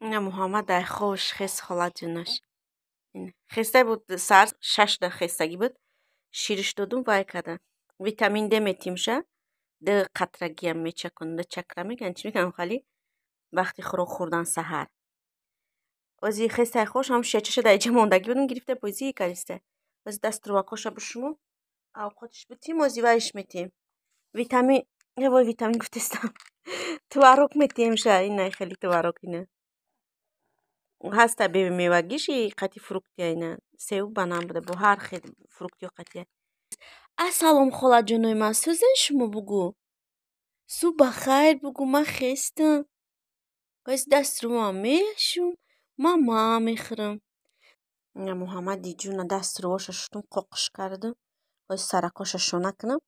Ина Муҳаммад дар хобаш хест, холаҷонаш. Хеста буд, саҳар 6-да хестагӣ буд. Шириш додум, вай када. Витамин Д метимша. Д қатрагиам мечаконам. Д чакра мегӯянд, чӣ мегӯянд хали? Вақти хӯрок хӯрдан саҳар. Ози хестай хош ҳам шечаша дар иҷа мондагӣ будум, гирифта бозӣ кардиста. Ози даструвакоша бушуму авқотиш бутим, ози вайш метем. Витамин, вой, витамин гуфтестам. Творог метемша, ина хеле творог ина. Ҳаста бемевагиши қати фруктия ина. Севу банан буда бо ҳар хел фруктиё қатия. Ассалом, холаҷонои ман, сӯзен шумо бугӯ. Субҳ бахайр бугӯ, ман хестам. Ози даструвам мешум, мама мехӯрам. Ина Муҳаммади ҷуна даструвоша шустум, қоқиш кардум. Ози саракоша шона кунам.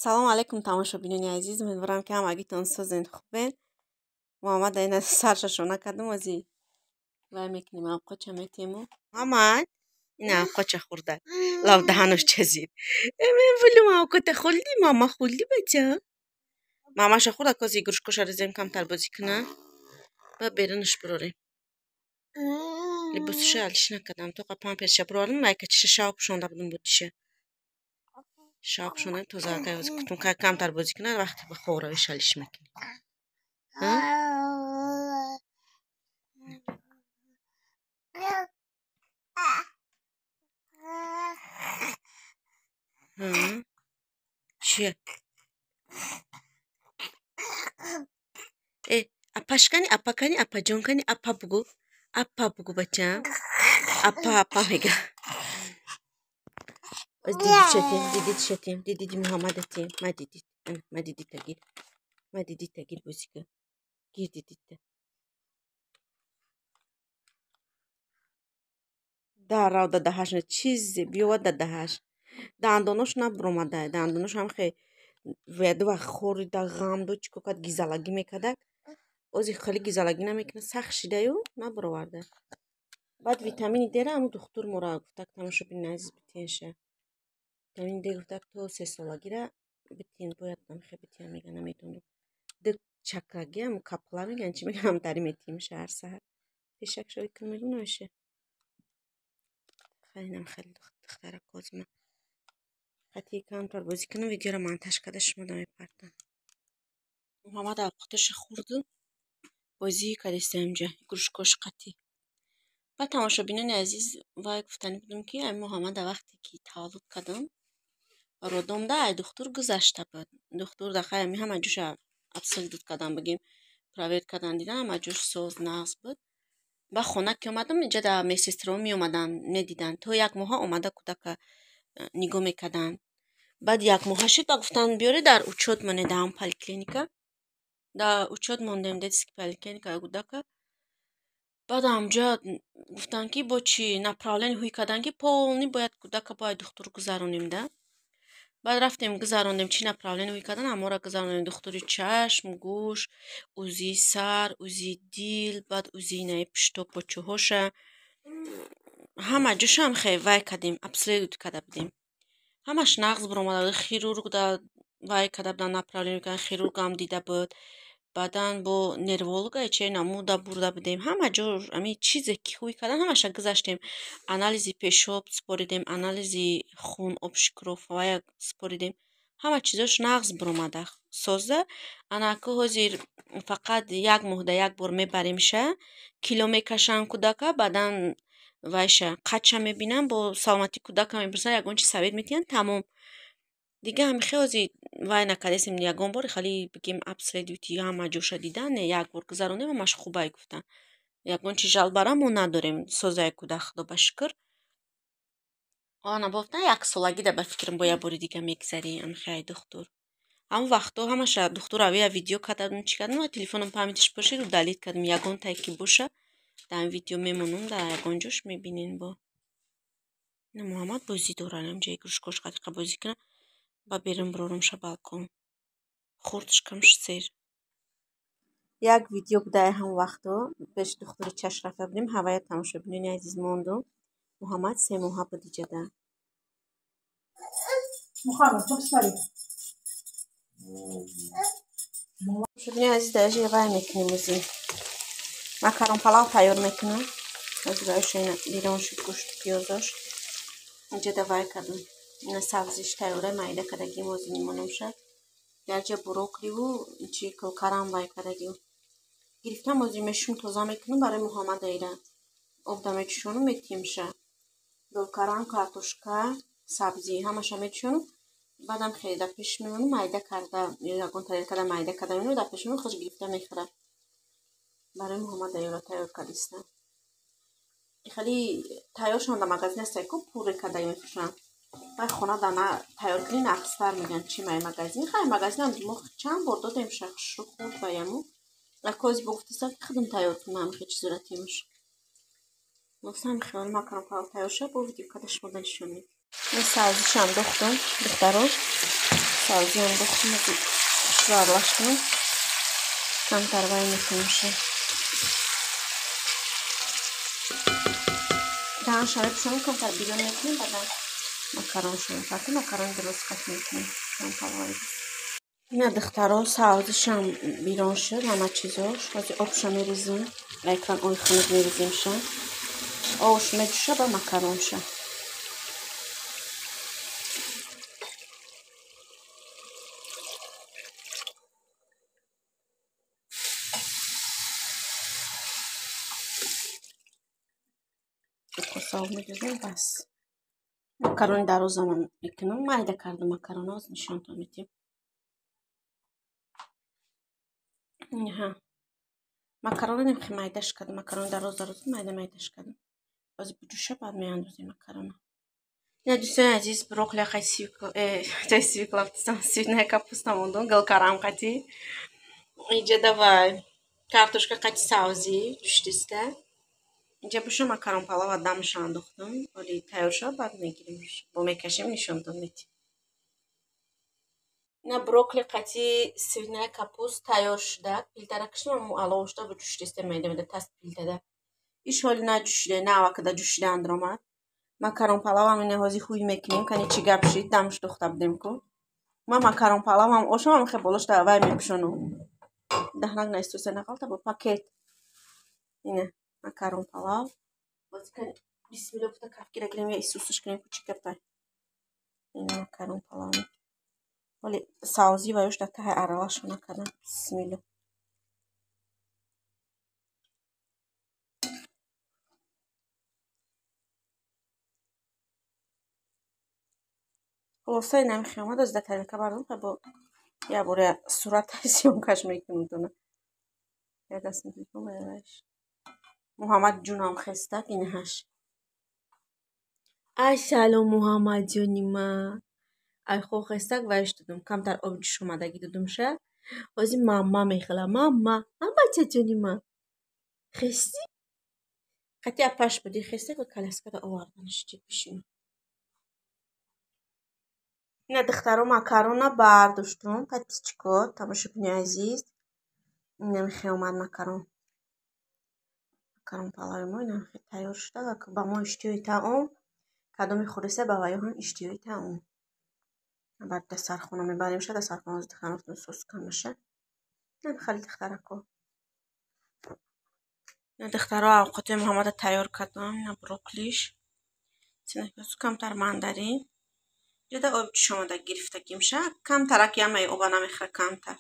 Салом алейкум, тамошобинони азиз. Умедворам, ки ҳамагитон сӯзен, хубен. Муҳаммад ина сарша шона кардум, ози вай мекунем, авқотша метему. Муҳаммад ина авқотша хӯрда. Лав даҳанаш чазид. Эме вулум авқота хӯрдӣ, мама хӯрдӣ, бача? Мамаша хӯрда, кози игрушкоша резем, камтар бозӣ куна. Ба берунаш бирорем. Либосуша алиш накардам, тоқа памперсша бировардам, майка чиша шав пӯшонда будум, бутиша. Шав пӯшондам, тоза кутум, камтар бозӣ куна, вақте ба хоб равиш алиш мекунем. Чия? Э, апашкани, апакани, апаҷонкани, апа бугӯ. Апа бугӯ, бача. Апа, апа мега. Оз дидит шатем, дидит шатем, дидиди Муҳаммадатем. Ма дидит, ма дидита гир. Ма дидита гир, бозӣ кун. Гир дидита. Дарав дадаҳаш чизе биёвад дадаҳаш. Дандонош набуромада, дандонош ҳам хе ду вақт хорида, ғам ду чӣ кор кард, гизалагӣ мекардак. Ози хеле гизалагӣ намекунад, сахт шидаю набуроварда. Баъд витамини Д-ра ҳамун духтур мора гуфтак, тамошобини азиз, битенша. Витамини Д гуфтак, то сесолагира битен, бояд намехе битен, мега, намедонам. Д чакраги ҳам капла мегӯянд, чӣ мегӯянд, ҳамтари метимша ҳар саҳар. Пешак шои кун мегӯ намеша. Хайнам хеле духтарак озма. Қати камтар бозӣ кунам, видеоро монтаж карда шумо мепартам. Муҳаммад авқоташа хӯрду бозӣ кардиста инҷа игрушкош қатӣ. Баъд, тамошобинони азиз, вай гуфтанӣ будум, ки ай Муҳаммада вақте ки таваллуд кардам, роддомда ай духтур гузашта буд. Духтур дахай ами ҳама ҷоша обследовать кардан, бигем, проверить кардан, дидан, ҳама ҷош соз, нағз буд. Ба хона ки омадам, инҷа да медсестраҳо меомаданд, медиданд. То як моҳа омада кӯдака нигоҳ мекарданд. Баъд як моҳа шуд ва гуфтанд, биёре дар учёт монед, дар ҳам поликлиника. Дар учёт мондем, детский поликлиника кӯдака. Баъд ҳамҷа гуфтанд, ки бо чӣ направление ҳуй карданд, ки полный бояд кӯдака бояд духтур гузаронем да. Баъд рафтем, гузарондем, чӣ направление ҳуй кардан, ҳамора гузарондем: духтури чашм, гӯш, УЗИ сар, УЗИ дил, баъд УЗИ инаи пушто почӯҳоша. Ҳама ҷошам хе вай кардем, обследовать карда будем. Ҳамаш нағз буромада буд. Хирург да вай карда буданд, направление кардан, хирургам дида буд. Баъдан бо невролога че намуда бурда будем. Ҳама ҷо ами чизе ки ҳуй кардан, ҳамаша гузаштем. Анализи пешоб супоридем, анализи хун, общий кровь вая супоридем. Ҳама чизош нағз буромада, соза. Анаку ҳозир фақат як моҳда як бор мебаремша, кило мекашанд кӯдака, баъдан вайша қадша мебинанд, бо саломатии кӯдака мепурсанд, ягон чи совет медиҳанд, тамом. Дига ҳами хе ҳозир вай накардастем, ягон бор хали бигем обследовать ҳама ҷоша дидан, не, як бор гузаронем, ҳамаш хубай гуфтанд. Ягон чи жалбара мо надорем, созаи кӯдак, худо ба шукр. Ана бофта як солагида ба фикрам бо як бори дига мегзарӣ амихе ай духтур. Ҳамон вақтҳо ҳамаша духтур авия видео карда будум, чӣ кардам, телефоном памятиш бошед, удалить кардам, ягонтае ки боша дар ин видео мемонам, дар ягон ҷош мебинен бо. Ина Муҳаммад бозӣ дорад, ҳамҷа игрушкош қадиқа бозӣ кунад, ба берун бирорумша балкон. Хурд шикамш сер. Як видео буда ҳам вақтҳо пеши духтури чашм рафта будем, ҳавая, тамошобинони азиз, мондум. Муҳаммад 3 моҳа буд иҷада. Мухаммад, посмотри. Тамошобинони азиз, даже вай мекунем ози. Макарон палав тайёр мекунам. Аз ина берон шуд гӯшт пиёзош. Инҷа давай кардам. Ина сабзиш тайёра майда кардагим ози мемонамша. Дарҷа брокколиву чи калкарам вай кардагим. Гирифтам ози мешум тоза мекунам барои Муҳаммад айра. Об да мечушонам метимша. Гулкарам, картошка, сабзӣ ҳамаша мечушонам. Баъдам хеле дар пеш мемонам, майда карда, ягон тарелкада майда карда мемонам, дар пеш мемонам, хуш гирифта мехӯрад. Барои Муҳаммад айра тайёр кардистам. Хеле тайёр шудам дар магазин ҳастай ку пуре карда мефурӯшанд. Вай хона дар тайёр кунӣ нақстар мегӯянд чи май магазин. Хай магазинам мо чанд бор додем шахшу хурд ва яму. Акози богуфтиста ки худам тайёр кунам ҳамин чизора тимуш. Гуфтам хеле макарон палав тайёр шуд, бо видео карда шумо нишон медиҳам. Ин сабзишам духтам, духтаро. Сабзиам духтам, хушро аралаш кунам. Камтар вай мекунамша. Даҳанша мепӯшонам, камтар бирён мекунем, баъдан макароншо мепартем, макарони дуруст қат мекунем. Палави. Ина духтаро сабзишам бирён шуд, ҳама чизош. Ҳозир обша мерезем, якам ои хунук мереземша. Ош меҷӯша ба макаронша. Косав мерезем бас. Макарони дарозам мекунам, майда кардам макарона, оз нишонтон медиҳам. Ҳа. Макарони немхи майдаш кардам, макарони дароз дароз майда майдаш кардам. Боз буҷӯша баъд меандозем макарона. Ина дӯстони азиз, брокколи қати свекла, свиная капуста мондум, гулкарам қати. Инҷа давай картошка қати сабзӣ ҷӯшидиста. Инҷа буша макарон палава дамша андохтам. Оли тайёр шуд, баъд мегирем. Бо мекашем нишонтон медиҳем. Ина брокколи қати свиная капуст тайёр шуда. Пилтара кишам алов шуда бу ҷӯшидиста майда майда таст пилтада. Иш ҳоли наҷӯшида, навакада ҷӯшида андромад. Макарон палавам ина ҳозир ҳуй мекунем, кани чӣ гап шид, дамш духта будем ку. Ман макарон палавам ошам хе болошта вай мепӯшонам. Даҳнак наистоса нақалта бо пакет. Ина макарон палав. Боз кани бисмиллоҳ гуфта кафгира гирем я исусуш кунем ку чӣ гапай. Ина макарон палав. Ҳоли савзӣ ва ёш дар таҳи аралашо накардам. Бисмиллоҳ. Хулоса ина михи омад, аз дар тарелка бардам, бо як бор сурат съёмкаш мекунам тона. Я даст мекунам вайш. Муҳаммад ҷунам хестак инаҳаш. Ай салом Муҳаммад ҷони ман. Ай хо хестак вайш додум, камтар об ҷӯш омадагӣ додумша. Ҳозир мамма мехӯла, мамма, а бача ҷони ман. Хестӣ? Қати апаш буди хестак ва коляскада оварданаш чи бишин. Ина духтаро макарона бардоштум, подписчико, тамошобини азиз. Ина михе омад макарон. Макарон палави мо ина михе тайёр шуда ва ба мо иштиҳои таом, кадоми хӯриса ба ваё ҳам иштиҳои таом. Баъд дастархона мебарем ша, дастархона оз духтарофтон сос камаша. Ина хеле духтарако. Ина духтаро авқоти Муҳаммада тайёр кардам, ина брокколиш. Сина камтар мандарин. Ҷуда об ҷӯш омада гирифтагимша, камтарак ямаи оба намехӯра камтар.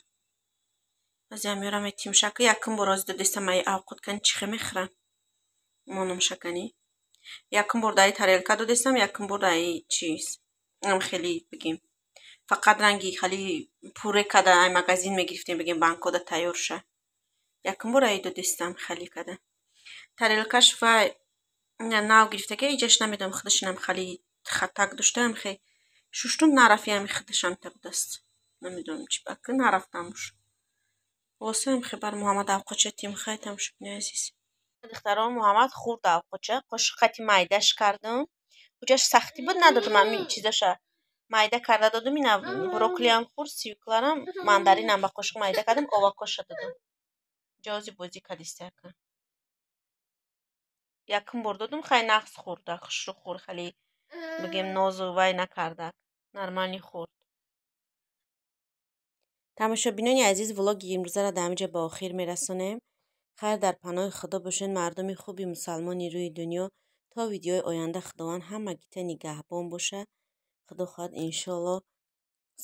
Ози амёра метимша, ки якум бор ози додистам ай авқот кани чихе мехӯра. Монумша кани. Якум бор даи тарелка додистам, якум бор даи чиз. Ам хеле бигем. Фақат ранги хеле пуре када ай магазин мегирифтем бигем банкода тайёр ша. Якум бор ай додистам хеле када. Тарелкаш вай нав гирифтаги, иҷаш намедонам худашинам хеле хатак доштаам хе. Шуштум нарафт, ями худашам табдаст. Намедонам чӣ баки нарафтамуш. Хулосаам хебар Муҳаммад авқоча тим хай тамошобини азиз. Духтаро Муҳаммад хурд авқоча, қошиқати майдаш кардам. Ҳуҷаш сахтӣ буд, надодам ҳамин чизаша. Майда карда додам, ина брокколиам хурд, свекларам, мандаринам ба қошиқ майда кардам, овакоша додам. Ҷози бозӣ кардистака. Якум бор додам, хай нағз хӯрда, хушрӯ хӯрд, хеле бигем нозу вай накардак. Нормально хӯрд. Тамошобинони азиз, влоги имрӯзаро дар ҳаминҷо ба охир мерасонем. Хайр, дар паноҳи Худо бошед, мардуми хуби мусалмони рӯи дунё. То видеои оянда Худованд ҳамагита нигаҳбон боша. Худо хоҳад, иншоалло,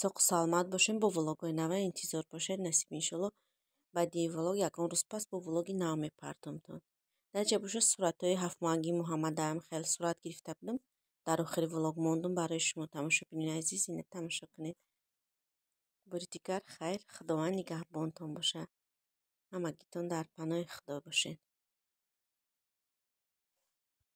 соқу саломат бошем. Бо влогҳои нава интизор бошед. Насиб, иншоалло, баъди влог ягон рӯз пас бо влоги нав мепартомтон. Дар ҷа боша суратҳои ҳафтмоҳагии Муҳаммадаам хеле сурат гирифта будам. Дар охири влог мондум барои шумо, тамошобинони азиз, ина тамошо кунед. Бори дигар хайр, Худованд нигаҳбонтон боша. Ҳамагитон дар паноҳи Худо бошед.